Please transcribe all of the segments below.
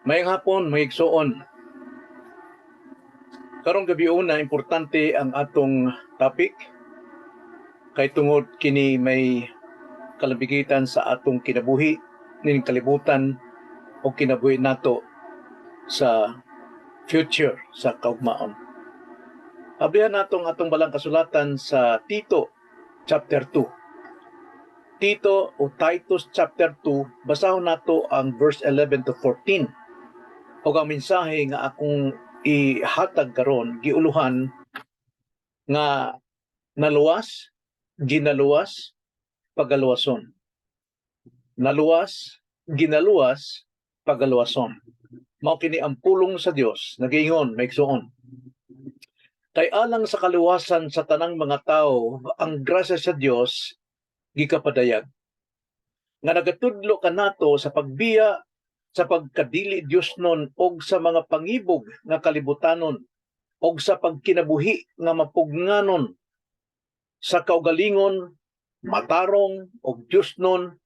Maayong hapon, mga igsoon. Karong gabiuna, importante ang atong topic kay tungod kini may kalambigitan sa atong kinabuhi ning kalibutan o kinabuhi nato sa future, sa kaugmaon. Ablihan nato ang atong balang kasulatan sa Tito chapter 2. Tito o Titus chapter 2, basahon nato ang verse 11 to 14. O ang mensahe nga akong ihatag karon giuluhan nga "Naluwas, ginaluwas, pagaluwason." Naluwas, ginaluwas, pagaluwason. Mao kini ang pulong sa Dios, nagaingon, mga igsoon. Kay alang sa kaluwasan sa tanang mga tao, ang grasya sa Dios gikapadayag. Nga nagatudlo kanato sa pagbiya sa pagkadili Diosnon og sa mga pangibog nga kalibutanon og sa pagkinabuhi nga mapugnganon sa kaugalingon, matarong og Diosnon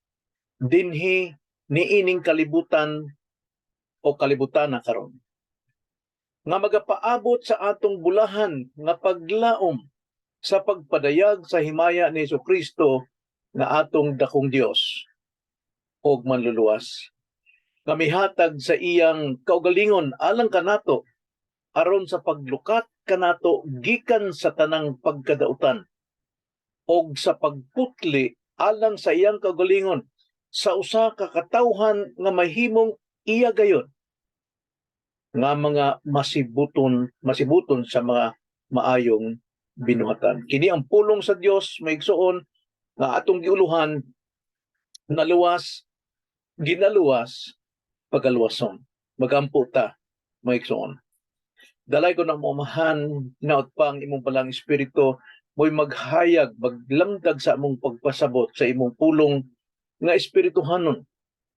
dinhi niining kalibutan o kalibutan na karon, nga magapaabot sa atong bulahan nga paglaom sa pagpadayag sa himaya ni Kristo nga atong dakong Dios og Manluluwas, nga mihatag sa iyang kaugalingon alang kanato aron sa paglukat kanato gikan sa tanang pagkadautan og sa pagputli alang sa iyang kaugalingon sa usa ka katawhan nga mahimong iya gayon nga mga masibuton masibuton sa mga maayong binuhatan. Kini ang pulong sa Dios, mga igsoon, nga atong giuluhan "Naluwas, ginaluwas, pagaluwason." Magampo ta, mga igsoon. Dalaygon among Amahan, hinaot pa ang imong Balaang Espiritu mo'y maghayag, maglamdag sa among pagpasabot sa imong pulong nga espirituhanon.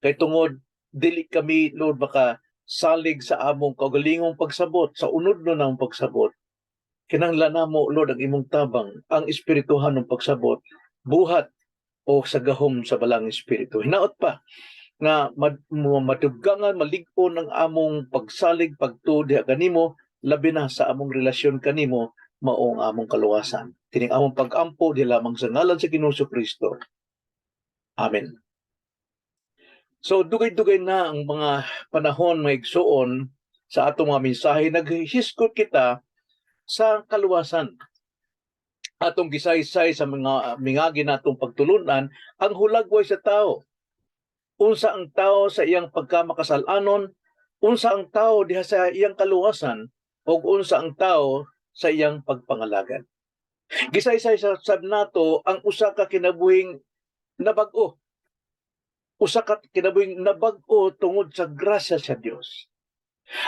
Kay tungod dili kami, Lord, baka salig sa among kaugalingong pagsabot, sa unod no namong pagsabot. Kinahanglan namo, Lord, ang imong tabang, ang espirituhanong pagsabot, buhat o sa gahom sa Balaang Espiritu. Hinaot pa nga madugangan, malig-on ang among pagsalig, pagtuo diha kanimo, labi na sa among relasyon kanimo, mao ang among kaluwasan. Kining among pag-ampo di lamang sa ngalan sa Ginoong Kristo. Amen. So dugay-dugay na ang mga panahon, mga igsoon, sa atong mga mensahe naghisgot kita sa kaluwasan. Atong gisaysay sa mga mingagi natong pagtulunan ang hulagway sa tao. Unsa ang tao sa iyang pagkamakasalanon, unsa ang tao diha sa iyang kaluwasan, ug unsa ang tao sa iyang pagpangalagad. Gisaysay sa sab nato ang usa ka kinabuhing nabag-o. Usa ka kinabuhing nabag-o tungod sa grasya sa Dios.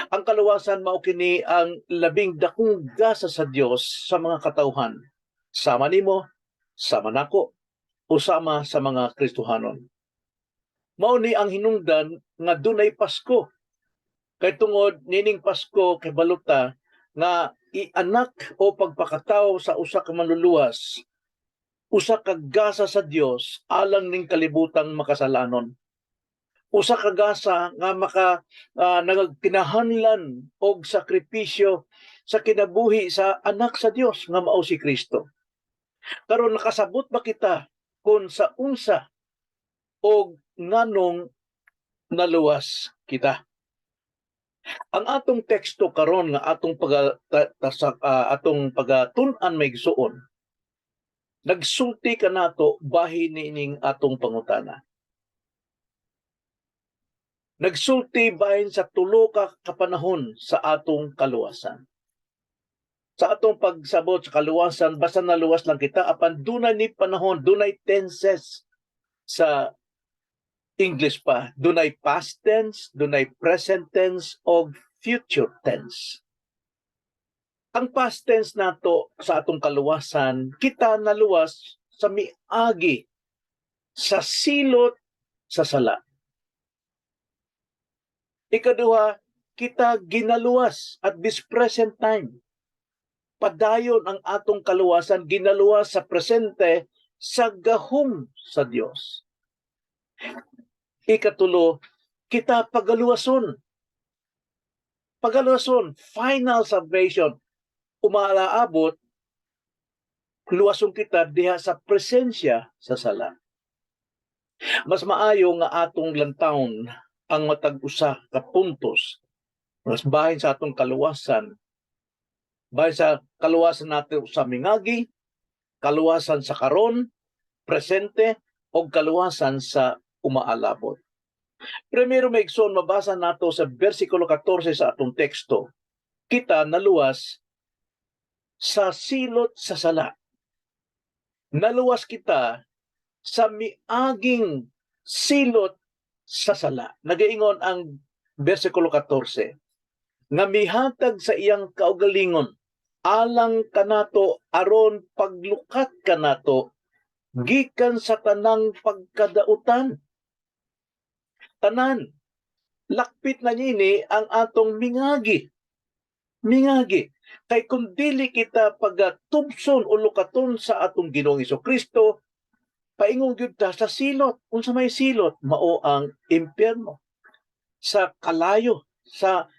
Ang kaluwasan, mao kini ang labing dakong gasa sa Dios sa mga katawhan. Sama nimo, sama nako, usama sa mga Kristohanon. Mao ni ang hinungdan nga dunay Pasko. Kay tungod nining Pasko, kay baluta nga ianak o pagpakatawo sa usa ka Manluluwas, usa ka gasa sa Dios alang ning kalibutang makasalanon. Usa ka gasa nga maka nagkinahanglan og sakripisyo sa kinabuhi sa anak sa Dios nga mao si Kristo. Karon, nakasabot ba kita kung sa unsa og nganong naluwas kita? Ang atong teksto karon nga atong pag atong pagatun-an, mga igsoon, nagsulti kanato bahin niining atong pangutana. Nagsulti bahin sa tulo ka kapanahon sa atong kaluwasan. Sa atong pagsabot sa kaluwasan, basta naluwas lang kita, apan dunay ni panahon, dunay tenses sa English pa. Dunay past tense, dunay present tense, o future tense. Ang past tense nato sa atong kaluwasan, kita naluwas sa miagi sa silot sa sala. Ikaduha, kita ginaluwas at this present time. Padayon ang atong kaluwasan, ginaluwas sa presente sa gahom sa Dios. Ikatulo, kita pagaluwason. Pagaluwason, final salvation, umalaabot, luwason kita diha sa presensya sa sala. Mas maayo nga atong lantawon ang matag usa ka puntos mas bahin sa atong kaluwasan, bahin sa kaluwasan natin sa mingagi, kaluwasan sa karon, presente, o kaluwasan sa umaalabot. Primero, mga igsoon, mabasa nato sa versikulo 14 sa atong teksto. Kita naluwas sa silot sa sala. Naluwas kita sa miaging silot sa sala. Nagaingon ang versikulo 14 nga mihatag sa iyang kaugalingon alang kanato aron paglukat kanato gikan sa tanang pagkadautan. Tanan, lakpit na nini ang atong mingagi. Mingagi. Kay kung dili kita pagatubson o lukaton sa atong Ginoong Kristo, paingon gyud ta sa silot. Unsa may silot? Mao ang impyerno. Sa kalayo, sa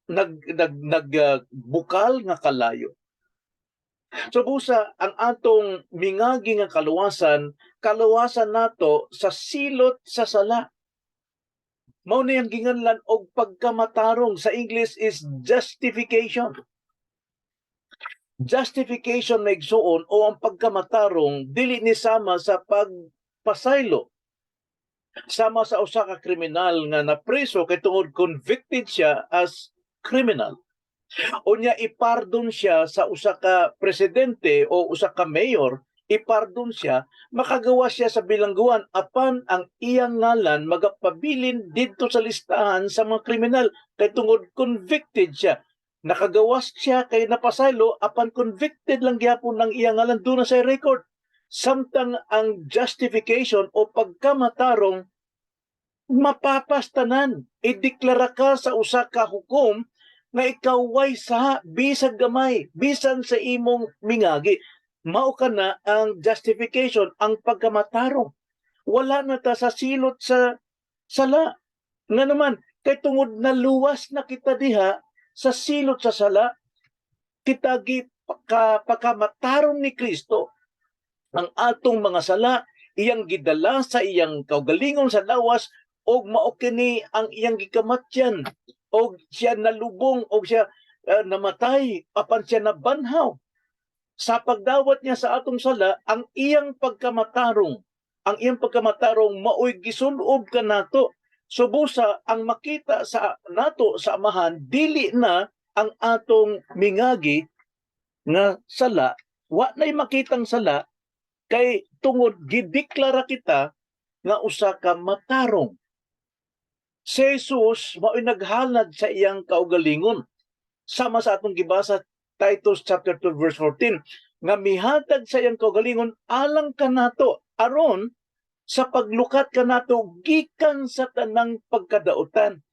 nag nag nag bukal nga kalayo. So busa ang atong mingagi nga kaluwasan, kaluwasan nato sa silot sa sala. Mao ni ang ginganlan og pagkamatarong, sa English is justification. Justification, mga igsuon, o ang pagkamatarong, dili ni sama sa pagpasaylo. Sama sa usa ka kriminal nga napreso kay tungod convicted siya as criminal. Unya ipardon siya sa usa ka presidente o usa ka mayor, ipardon siya, makagawa siya sa bilangguan, apan ang iyang ngalan magapabilin didto sa listahan sa mga kriminal kay tungod convicted siya. Nakagawas siya kay napasaylo, apan convicted lang gyapon ang iyang ngalan doon na sa record. Samtang ang justification o pagkamatarong, mapapastanan. Ideklara ka sa usa ka hukom nga ikaw way sa bisag gamay, bisan sa imong mingagi. Mao ka na ang justification, ang pagkamatarong. Wala na ta sa silot sa sala. Nga naman, kay tungod naluwas na kita diha sa silot sa sala, kita gi pagkamatarong ni Kristo. Ang atong mga sala, iyang gidala sa iyang kaugalingon sa lawas, og mao kini ang iyang gikamatyan, og siya nalubong, og siya namatay, apan siya nabanhaw. Sa pagdawat niya sa atong sala, ang iyang pagkamatarong maoy gisunob kanato. Subusa ang makita sa nato sa Amahan, dili na ang atong mingagi nga sala, wa na'y makitang sala kay tungod gideklara kita nga usa ka matarong. Si Jesus mao'y naghalad sa iyang kaugalingon. Sama sa atong gibasa, Titus chapter 2 verse 14, nga mihatag sa iyang kaugalingon alang kanato aron sa paglukat kanato gikan sa tanang pagkadautan.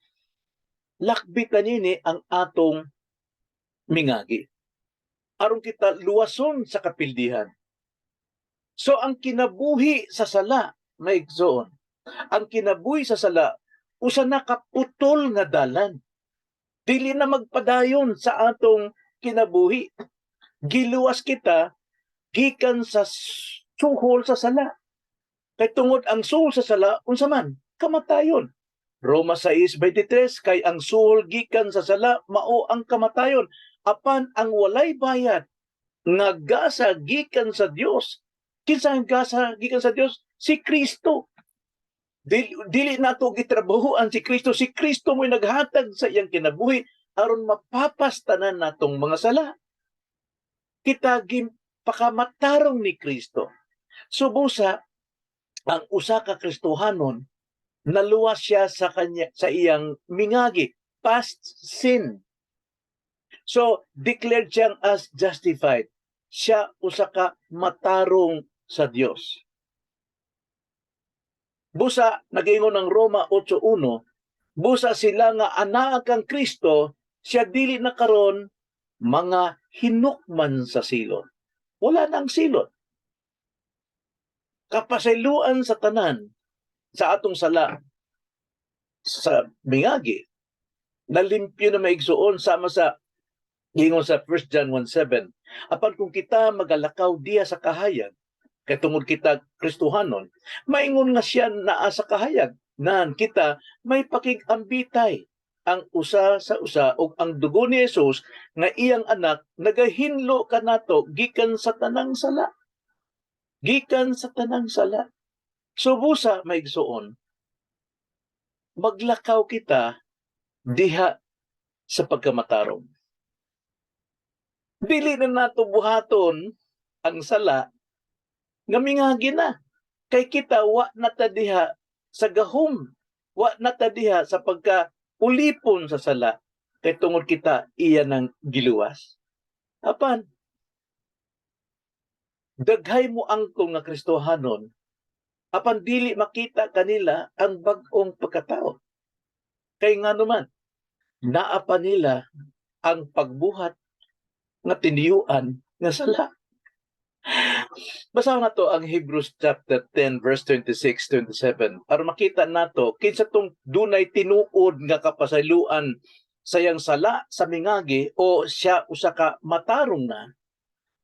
Lakbitan nini ang atong mingagi aron kita luwason sa kapildihan. So ang kinabuhi sa sala, mga igsoon, ang kinabuhi sa sala usa na kaputol nga dalan. Dili na magpadayon sa atong kinabuhi. Giluwas kita gikan sa suhol sa sala. Kay tungod ang suhol sa sala, unsa man? Kamatayon. Roma 6:23, kay ang suhol gikan sa sala mao ang kamatayon, apan ang walay bayad nga gasa gikan sa Dios. Kinsa ang gasa gikan sa Dios? Si Kristo. Dili nato gitrabahuan si Kristo, si Kristo mo'y naghatag sa iyang kinabuhi aron mapapastanan natong mga sala. Kita pagkamatarong ni Kristo. Subusa ang usa ka Kristohanon, naluwas siya sa kanya, sa iyang mingagi, past sin. So declared siyang as justified. Siya usa ka matarong sa Dios. Busa nagaingon ang Roma 8:1, busa sila nga anaa kang Kristo, siya dili na karon mga hinukman sa silot. Wala nang silot. Kapasayloan sa tanan sa atong sala sa mingagi. Nalimpyo na, mga igsuon, sama sa ingon sa 1 John 1:7. Apan kung kita magalakaw diya sa kahayag, kay tungod kita Kristohanon, maingon nga siya naa sa kahayag, nan kita may pakig-ambitay ang usa sa usa ug ang dugo ni Jesus nga iyang anak nagahinlo kanato gikan sa tanang sala. Gikan sa tanang sala. So busa, mga igsuon, maglakaw kita diha sa pagkamatarong. Dili na nato buhaton ang sala nga mingagi na. Kay kita wa na ta diha sa gahom, wa na ta diha sa pagka ulipon sa sala kay tungod kita iya nang giluwas. Apan daghay mo angkong nga Kristohanon apan dili makita kanila ang bag-ong pagkatao. Kay ngano man, naa pa nila ang pagbuhat nga tinuyuan nga sala. Basahon nato ang Hebrews chapter 10 verse 26 27 para makita nato kinsa tong dunay tinuod nga kapasayloan sa iyang sala sa mingagi o siya usa ka matarong na.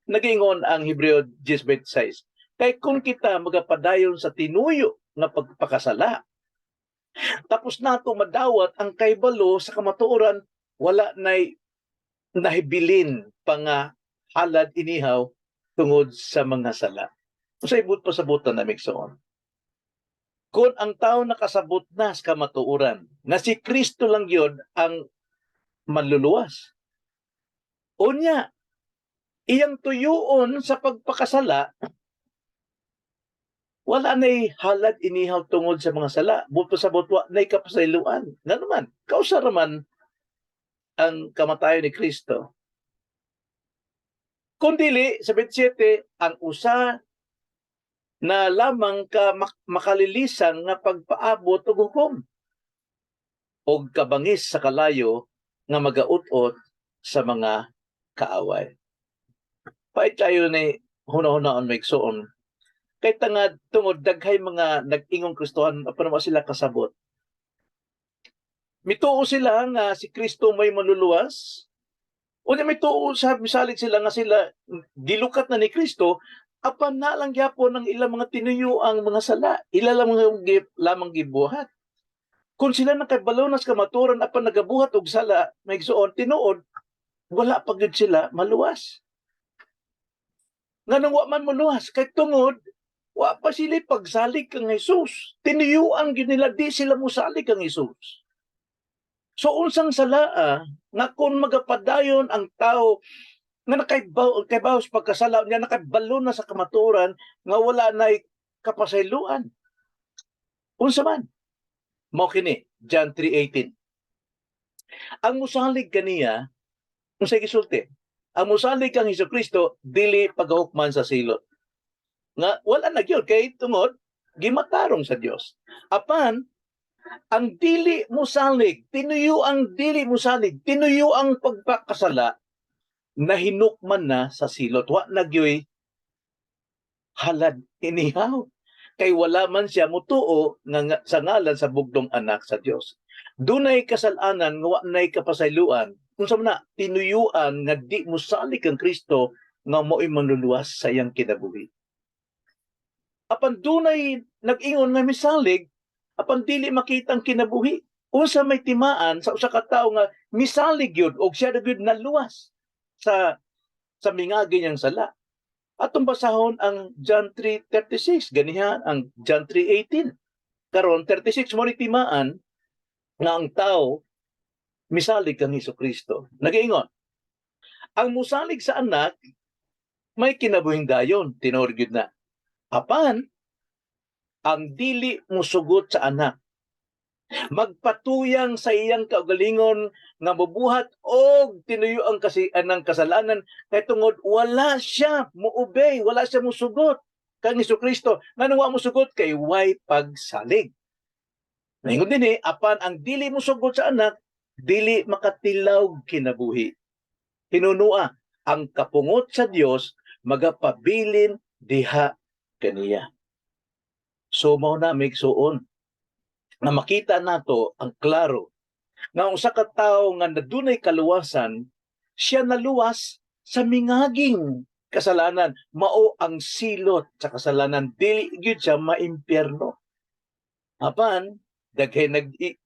Nagingon ang Hebreo 10:26, kay kung kita magapadayon sa tinuyo nga pagpakasala, tapos nato madawat ang kaybalo sa kamatuoran, wala nay nahibilin pa nga halad inihaw tungod sa mga sala. Unsay buot pasabutan na, igsoon? Kung ang tao nakasabot na sa kamatuoran nga si Kristo lang yun ang manluluwas. Unya, iyang tuyuon sa pagpakasala, wala na'y halad inihaw tungod sa mga sala. Buot pasabot, wa na'y kapasayloan. Nga naman, kausa raman ang kamatayon ni Kristo? Kung dili, sa 27, ang usa na lamang ka makalilisan nga pagpaabot og hukom og kabangis sa kalayo nga magaut-ot sa mga kaaway. Pait kayo ni huna-hunaon, mga igsoon. Kay tangad tungod daghay mga nag-ingong Kristohan apan wa sila kasabot. Mituo sila nga si Kristo may manluluwas. Unya mituo sa misalig sila nga sila gilukat na ni Kristo, apan na lang gyapon ang ilang mga tinuyo ang mga sala, ila lang mga lamang gibuhat. Kung sila nakabalo na sa kamatuoran apan nagabuhat og sala, mga igsoon, tinuod wala pa gyud sila maluwas. Nganong wa man moluwas? Kay tungod wa pa sila pagsalig kang Jesus. Tinuyuan gyud nila, di sila mosalig kang Jesus. So unsang salaa nga kung magapadayon ang tao nga nakaybaw kaybaw sa pagkasala niya, nakabalo na sa kamatuoran nga wala nay kapasayloan? Unsa man? Mao kini John 3:18. Ang musalig kaniya, unsay gisulti? Ang musalig kang Hesukristo dili pagahukman sa silot. Nga wala na gyud kay tungod gimatarong sa Dios. Apan ang dili musalig, tinuyo ang dili musalig, tinuyo ang pagpakasala, nahinukman na sa silot. Wa na gyoy halad inihaw. Kay wala man siya mutuo nga sa ngalan sa bugtong anak sa Dios. Dunay kasalanan nga wa nay kapasayloan. Kung sa man na tinuyuan nga di mosalig kang Kristo nga mo'y manluluwas sa iyang kinabuhi. Apan dunay nag-ingon nga misalig apan dili makita ang kinabuhi. Unsa may timaan sa usa ka tawo nga misalig gyud og siya na gyud naluwas sa mingagi niyang sala? Atong basahon ang John 3:36, ganihan ang John 3:18. Karon 36 mo ni timaan nga ang tao misalig kang Kristo. Nagaingon, ang musalig sa anak may kinabuhing dayon, tinuod gyud na. Apan ang dili musugot sa anak magpatuyang sa iyang kaugalingon nga mobuhat og tinuyo ang kasi anang kasalanan kay tungod wala siya muobey, wala siya musugot kang Kristo. Nganong wa musugot? Kay way pagsalig. Naingon din eh, apan ang dili musugot sa anak dili makatilaw kinabuhi. Hinunua, ang kapungot sa Dios magapabilin diha kaniya. So mao na, mga igsuon, na makita nato ang klaro. Nga usa ka tawo nga nadunay kaluwasan, siya naluwas sa mingaging kasalanan. Mao ang silot sa kasalanan, dili gyud siya maimpyerno. Apan daghay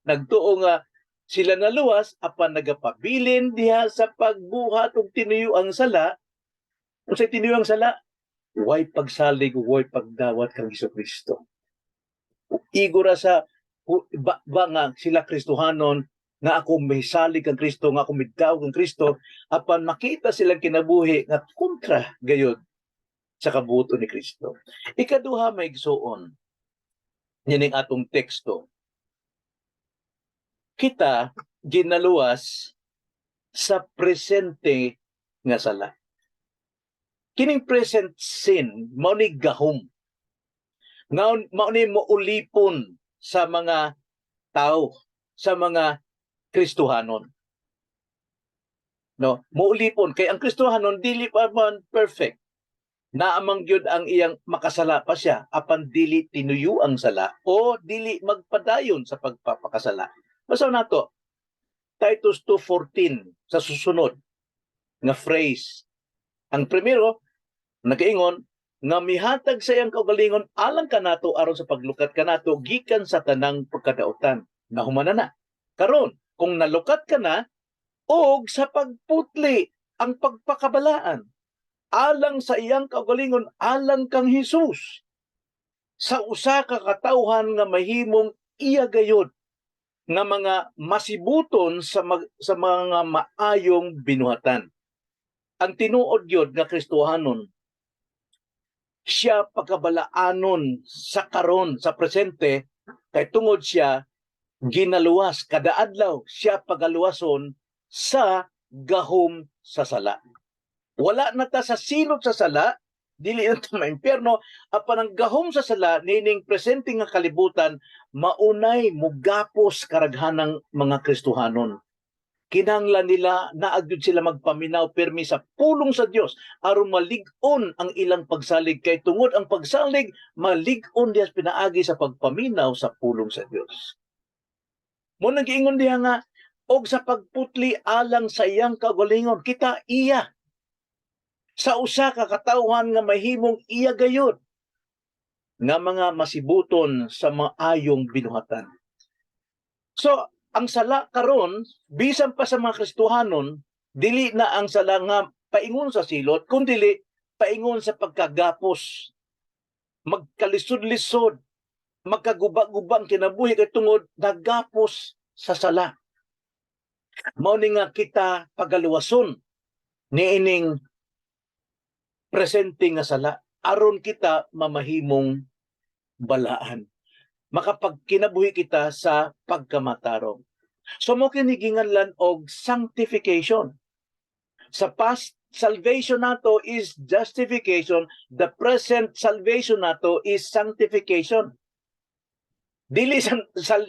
nagtuo nga sila naluwas, apan nagapabilin diha sa pagbuhat og tinuyuang sala. Unsay tinuyuang sala? Way pagsalig ug way pagdawat kang Kristo. Igo ra sa ba nga sila Kristohanon, nga ako may salig kang Kristo, nga ako midawat kang Kristo, apan makita silang kinabuhi nga kontra gayud sa kabuto ni Kristo. Ikaduha, mga igsuon, nining atong teksto, kita ginaluwas sa presente nga sala. Kining present sin mao ni gahom. Nga mao ni moulipon sa mga tao, sa mga Kristohanon. No, moulipon kay ang Kristohanon dili pa man perfect. Naamang gyud ang iyang makasala pa siya, apan dili tinuyo ang sala o dili magpadayon sa pagpapakasala. Basta nato Titus 2:14 sa susunod nga phrase. Ang primero nagaingon nga mihatag sa iyang kaugalingon alang kanato aron sa paglukat kanato gikan sa tanang pagkadaotan. Nahuman na na. Karon, kung nalukat ka na, og sa pagputli ang pagpakabalaan alang sa iyang kaugalingon alang kang Hesus sa usa ka katawhan nga mahimong iya gayod nga mga masibuton sa mga maayong binuhatan. Ang tinuod gyud nga Kristohanon, siya pagkabalaanon sa karon, sa presente, kay tungod siya ginaluwas kada adlaw, siya pagaluwason sa gahom sa sala. Wala na ta sa silot sa sala, dili na ta maimpyerno, apan ang gahom sa sala nining presente nga kalibutan maunay mugapos karaghanang mga Kristohanon. Kinahanglan nila naa gyud sila magpaminaw pirmi sa pulong sa Dios aron malig-on ang ilang pagsalig, kay tungod ang pagsalig malig-on diha pinaagi sa pagpaminaw sa pulong sa Dios. Mao nang giingon diha nga og sa pagputli alang sa iyang kaugalingon, kita iya sa usa ka katawhan nga mahimong iya gayud nga mga masibuton sa maayong binuhatan. So, ang sala karon, bisan pa sa mga Kristohanon, dili na ang sala nga paingon sa silot, kundi paingon sa pagkagapos. Magkalisod-lisod, magkaguba-guba ang kinabuhi kay tungod nagapos sa sala. Mao ni nga kita pagaluwason niining presente nga sala aron kita mamahimong balaan. Makapagkinabuhi kita sa pagkamatarong. So mao kini ginganlan og sanctification. Sa past salvation nato is justification, the present salvation nato is sanctification. Dili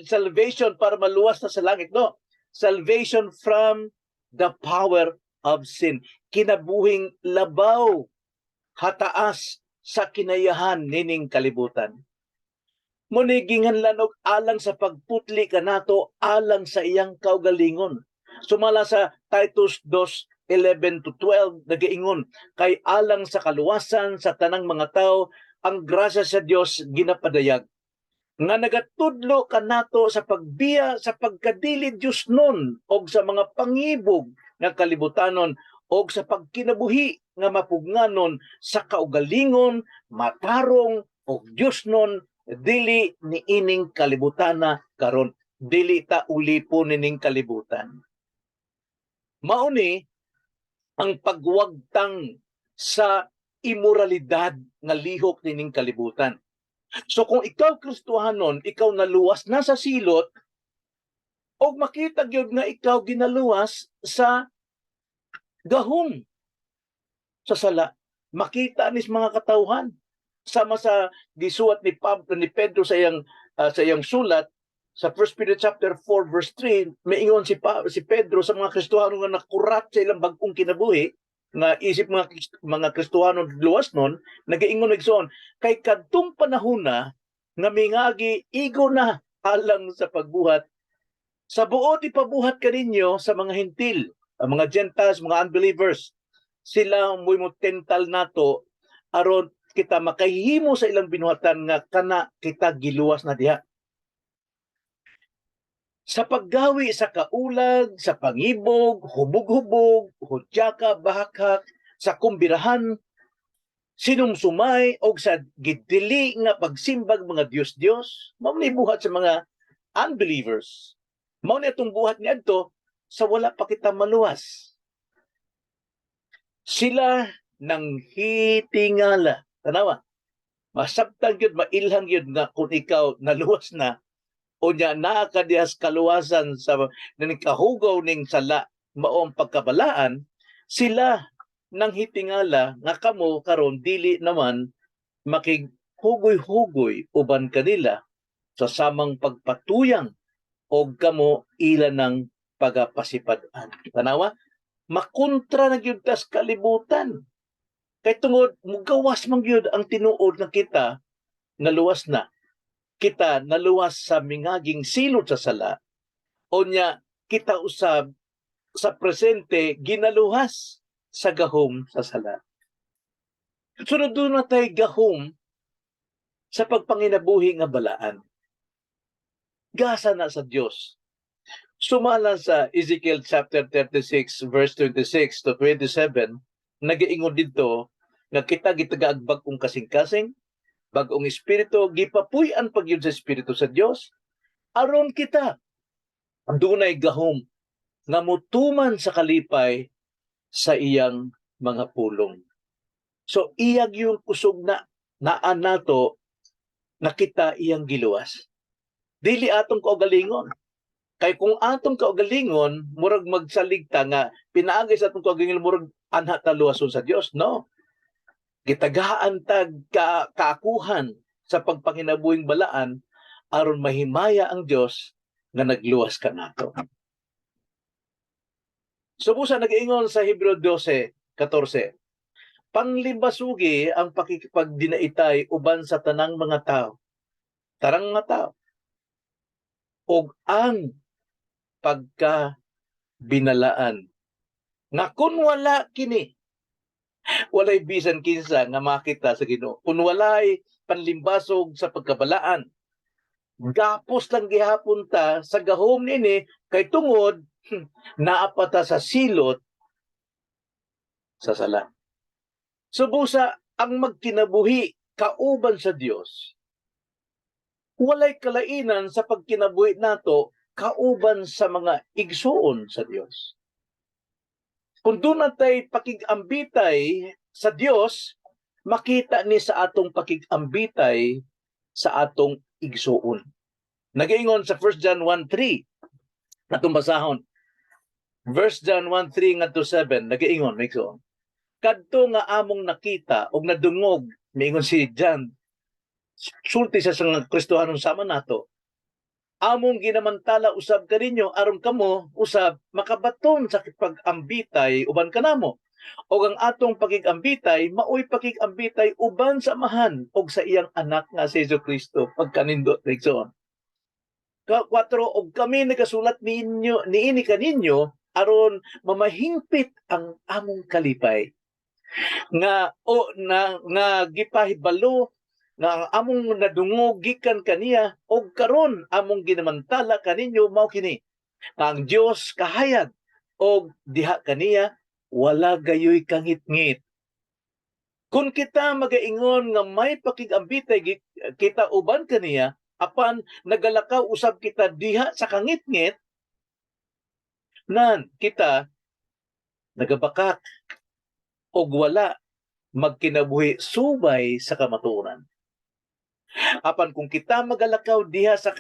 salvation para maluwas na sa langit, no. Salvation from the power of sin. Kinabuhing labaw hataas sa kinayahan nining kalibutan. Mao ni ginganlan og alang sa pagputli kanato alang sa iyang kaugalingon. Sumala sa Titus 2:11 to 12, nagaingon, kay alang sa kaluwasan sa tanang mga tao ang grasya sa Dios ginapadayag nga nagatudlo kanato sa pagbiya sa pagkadili Diosnon og sa mga pangibog nga kalibutanon og sa pagkinabuhi nga mapugnganon sa kaugalingon, matarong og Diosnon dili niining kalibutana karon. Dili ta ulipon nining kalibutan. Mao ni ang pagwagtang sa imoralidad nga lihok nining kalibutan. So kung ikaw Kristohanon, ikaw naluwas na sa silot og makita gyud nga ikaw ginaluwas sa gahom sa sala. Makita nis mga katawhan. Sama sa gisuwat ni Pablo, ni Pedro sa iyang sulat sa 1 Peter chapter 4 verse 3, maingon si Pedro sa mga Kristohano nga nakurat sa ilang bag-ong kinabuhi, nga isip mga Kristohano luwas nun, nagaingon, igsoon, kay kadtong panahon na nga mingagi igo na alang sa pagbuhat Sa buot ipabuhat kaninyo sa mga Hentil, ang mga Gentiles, mga unbelievers, sila mo'y motental nato aron kita makahimo sa ilang binuhatan nga kana kita giluwas na diha. Sa paggawi sa kaulag, sa pangibog, hubog-hubog, hudyaka, bahakhak, sa kumbirahan, sinumsumay og sa gidili nga pagsimbag mga Diyos-Diyos, mao ni buhat sa mga unbelievers. Mao ni atong buhat niadto sa wala pa kita maluwas. Sila nang hitingala. Tanawa. Masabtan gyud, mailhan gyud nga kung ikaw naluwas na unya naa ka diha sa kaluwasan sa nikahugaw ning sala, mao ang pagkabalaan, sila nang hitingala nga kamo karon dili naman makighugoy-hugoy uban kanila sa samang pagpatuyang og kamo ila ng pagapasipad-an. Tanawa, makontra na gyud tas kalibutan. Kay tungod mugawas man gyud ang tinuod nga kita naluwas na. Kita naluwas sa mingaging silot sa sala. Unya kita usab sa presente ginaluwas sa gahom sa sala. Sunod duna tay gahom sa pagpanginabuhi nga balaan. Gasa na sa Dios. Sumala sa Ezekiel chapter 36 verse 26 to 27, nagaingon didto nga kita gitagaag bag-ong kasing-kasing, bag-ong espiritu, gipapuy-an pagyud sa Espiritu sa Dios aron kita dunay gahom nga mutuman sa kalipay sa iyang mga pulong. So iyag yung kusog na naa nato na kita iyang giluwas. Dili atong kaugalingon. Kay kung atong kaugalingon, murag magsalig ta nga pinaagay sa atong kaugalingon, murag anha ta luwason sa Dios. No. Gitagaan tag kaakuhan sa pagpanginabuhing balaan aron mahimaya ang Dios nga nagluwas kanato. Subusa nag-ingon sa Hebreo 12:14. Panglimbasugi ang pakikipagdinaitay uban sa tanang mga tao. Tanang mga tao. Og ang pagka binalaan. Nga kung wala kini, walay bisan kinsa nga makita sa Ginoo. Kung walay panlimbasog sa pagkabalaan, gapos lang gihapon ta sa gahom nini kay tungod naa pa ta sa silot sa sala. Subusa ang magkinabuhi kauban sa Dios, walay kalainan sa pagkinabuhi nato kauban sa mga igsuon sa Dios. Kung duna tay pakig-ambitay sa Dios, makita ni sa atong pakig-ambitay sa atong igsuon. Nagaingon sa 1 John 1:3, atong basahon. 1 John 1:3 ngadto 7, nagaingon, may igsuon. Kadto nga among nakita og nadungog, miingon si John, sulti sa nga Kristohanon sama nato. Among ginamantala usab kaninyo aron kamo usab makabaton sa pag-ambitay uban kanamo. Og ang atong pakig-ambitay maoy pakig-ambitay uban sa Amahan og sa iyang Anak nga si Jesu Kristo. Pagkanindot, igsoon. Ka 4, og kami nagasulat ninyo niini kaninyo aron mamahingpit ang among kalipay nga o na nga gipahibalo nga ang among nadungog gikan kaniya og karon among ginamantala kaninyo mao kini, nga ang Dios kahayag og diha kaniya wala gayoy kangitngit. Kung kita magaingon nga may pakig-ambitay kita uban kaniya apan nagalakaw usab kita diha sa kangitngit, nan kita nagabakak og wala magkinabuhi subay sa kamatuoran. Apan kung kita magalakaw diha sa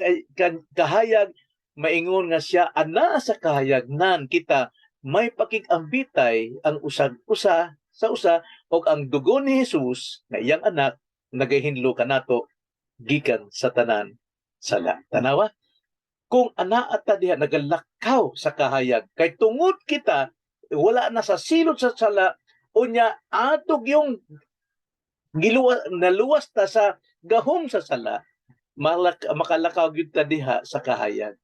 kahayag, maingon nga siya ana sa kahayag, nan kita may pakig-ambitay ang usag usa sa usa og ang dugo ni Jesus nga iyang Anak nagahinlo kanato gikan sa tanan sala. Tanawa? Kung anaa ta diha nagalakaw sa kahayag kay tungod kita wala na sa silot sa sala, unya atog yung giluwas, naluwas ta sa gahom sa sala, makalakaw gyud ta diha sa kahayag.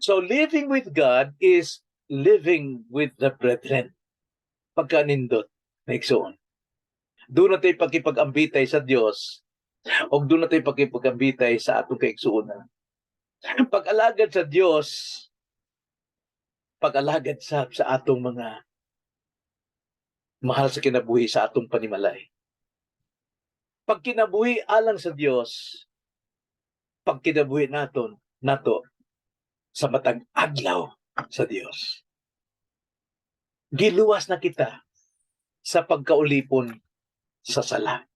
So living with God is living with the brethren. Pagkanindot, maigsoon. Duna tay pagkipag-ambitay sa Dios o duna tay pagkipag-ambitay sa atong kaigsuonan. Pag-alagad sa Dios, pag-alagad sa atong mga mahal sa kinabuhi, sa atong panimalay. Pagkinabuhi alang sa Dios, pagkinabuhi naton nato sa matag adlaw sa Dios. Giluwas na kita sa pagkaulipon sa sala.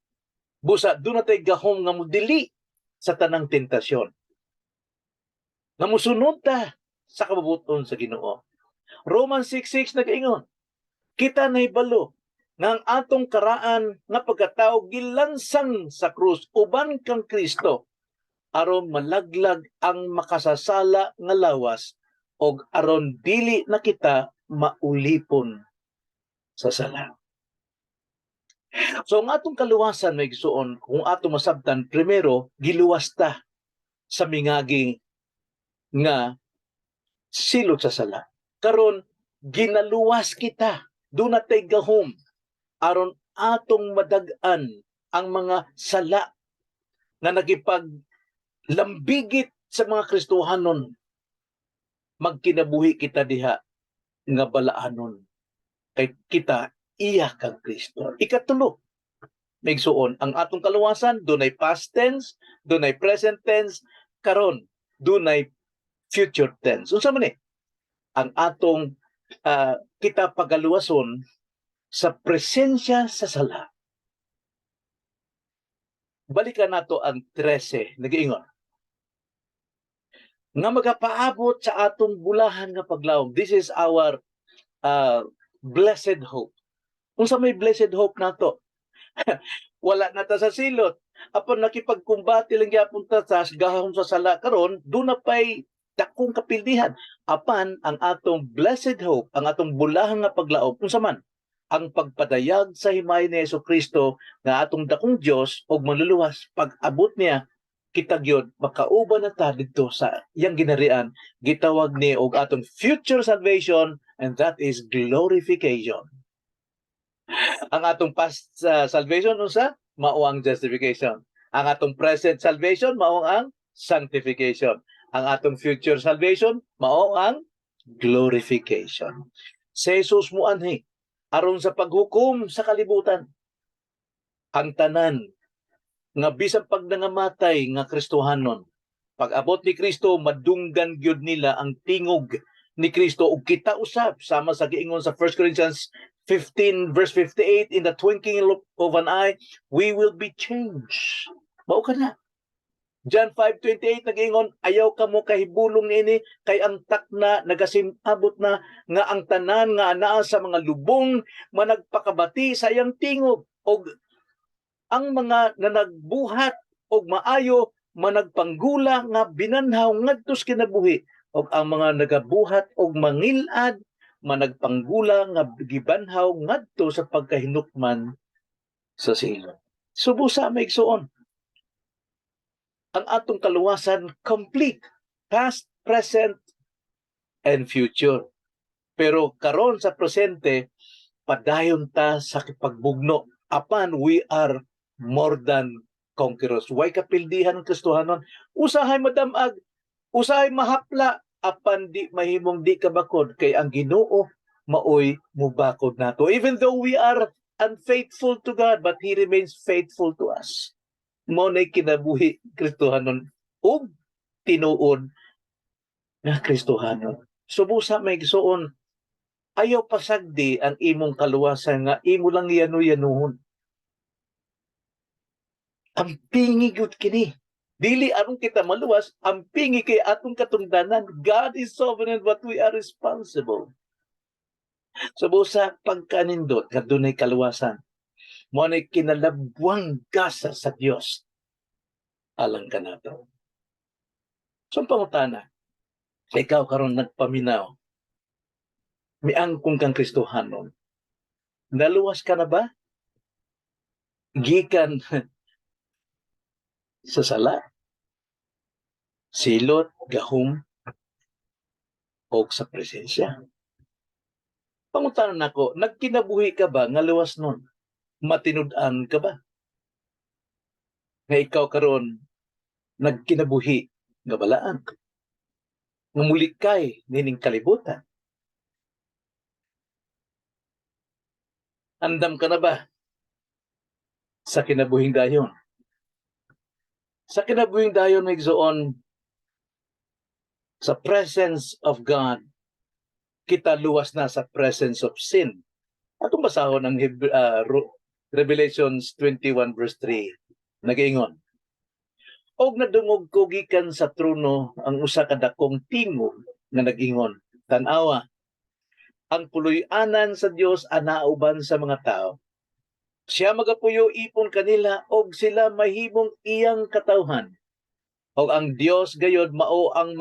Busa, duna tay gahom nga mudili sa tanang tentasyon. Nga musunod ta sa kabubuton sa Ginoo. Romans 6:6 nagaingon, "Kita nahibalo nga ang atong karaan nga pagkatao gilansang sa krus uban kang Kristo aron malaglag ang makasasala nga lawas og aron dili na kita maulipon sa sala." So ang atong kaluwasan, mga igsuon, kung ato masabtan, primero, giluwas ta sa mingagi nga silot sa sala. Karon ginaluwas kita, duna tay gahom aron atong madag-an ang mga sala nga nakipag lambigit sa mga Kristohanon. Magkinabuhi kita diha nga balaanon kay kita iya kang Kristo. Ikatulo, maigsuon, ang atong kaluwasan dunay past tense, dunay present tense, karon dunay future tense. Unsa man ni? Ang atong kita pagaluwason sa presensya sa sala. Balikan nato ang 13, nagiingon nga magapaabot sa atong bulahan nga paglaom. This is our blessed hope. Unsa may blessed hope nato? Wala na ta sa silot. Apan nakipagkumbate lang gyapon ta sa gahom sa sala karon, duna pay dakong kapildihan. Apan ang atong blessed hope, ang atong bulahan nga paglaom, unsa man? Ang pagpadayag sa himay ni Hesus Kristo nga atong dakong Dios ug Manluluwas. Pag abot niya, kita gyud makauban na ta didto sa iyang ginarian. Gitawag ni og atong future salvation, and that is glorification. Ang atong past salvation, unsa? Mao ang justification. Ang atong present salvation, mao ang sanctification. Ang atong future salvation, mao ang glorification. Si Jesus muanhi aron sa paghukom sa kalibutan. Ang tanan nga bisan pag nangamatay nga Kristohanon, pag abot ni Kristo, madunggan gyud nila ang tingog ni Kristo ug kita usab, sama sa giingon sa 1 Corinthians 15 verse 58, "In the twinkling of an eye, we will be changed." Mao ka na. John 5:28 nag-ingon, "Ayaw kamo kahibulong niini kay ang takna nagasimabot na nga ang tanan nga anaa sa mga lubong managpakabati sa iyang tingog og ang mga nanagbuhat og maayo managpanggula nga binanhaw ngadto sa kinabuhi ug ang mga nagabuhat og mangilad managpanggula nga gibanhaw ngadto sa pagkahinukman sa silot." So busa, mga igsuon, ang atong kaluwasan complete, past, present, and future. Pero karon sa presente, padayon ta sa pagbugno. Apan we are more than conquerors. Way kapildihan ang Kristohanon. Usahay madamag, usahay mahapla, apan di mahimong di ka bakod kay ang Ginoo maoy mubakod nato. Even though we are unfaithful to God, but He remains faithful to us. Mao nay kinabuhi Kristohanon ug tinuod nga Kristohanon. So busa, mga igsuon, ayaw pasagdi ang imong kaluwasan nga imo lang yanu-yanuhon. Ampingi gyud kini. Dili aron kita maluwas, ampingi kay atong katungdanan. God is sovereign, but we are responsible. So busa, pagkanindot nga dunay kaluwasan. Mao nay kinalabwang gasa sa Dios alang kanato. So ang pangutana, ikaw karon nagpaminaw, miangkon kang Kristohanon, naluwas ka na ba? Gikan sa sala, silot, gahom. O sa presensya. Pangutana nako, nagkinabuhi ka ba nga luwas nun? Matinud-an ka ba nga ikaw karon nagkinabuhi nga balaan? Nga mulikay nining kalibutan? Andam ka na ba sa kinabuhing dayon? Sa kinabuhing dayon, igsoon, sa presence of God, kita luwas na sa presence of sin. Atong basahon ang Revelations 21 verse 3. Nagaingon, "Og nadungog ko gikan sa trono ang usa ka dakong tingog nga nag-ingon, 'Tan-awa, ang puloy-anan sa Dios anaa uban sa mga tao. Siya magapuyo ipon kanila og sila mahimong iyang katawhan. Og ang Dios gayod mao ang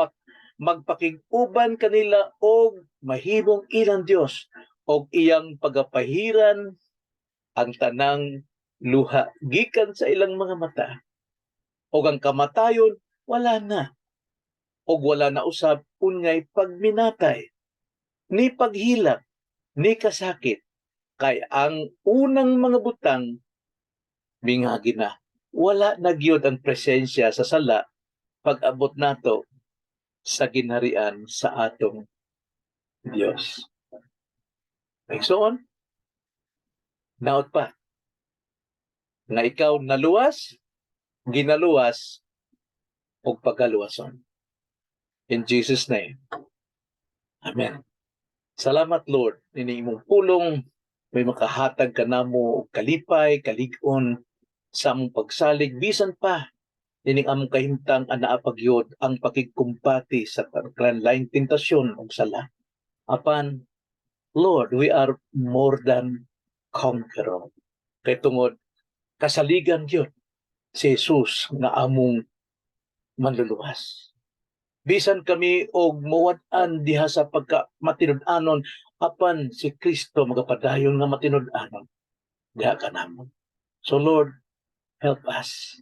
magpakig-uban kanila og mahimong ilang Dios, og iyang pagapahiran ang tanang luha gikan sa ilang mga mata. Og ang kamatayon wala na. Og wala na usab unyay pagminatay, ni paghilak, ni kasakit, kay ang unang mga butang mingagi na.'" Wala na gyud ang presensya sa sala pag-abot nato sa ginharian sa atong Dios. Igsoon, naot pa nga ikaw naluwas, ginaluwas, ug pagaluwason. In Jesus' name. Amen. Salamat, Lord, ini imong pulong may makahatag ka namo og kalipay, kalig-on sa among pagsalig bisan pa nining among kahimtang anaa pa gyud ang pakigkumbati sa laing tentasyon ug sala. Apan, Lord, we are more than conqueror. Kay tungod kasaligan gyud si Jesus nga among manluluwas. Bisan kami og mawad-an diha sa pagka matinud-anon, apan si Kristo magapadayon nga matinud-anon diha kanamo. So Lord, help us.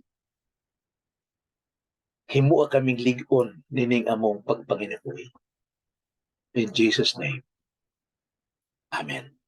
Himua kaming lig-on nining among pagpanginabuhi. In Jesus' name. Amen.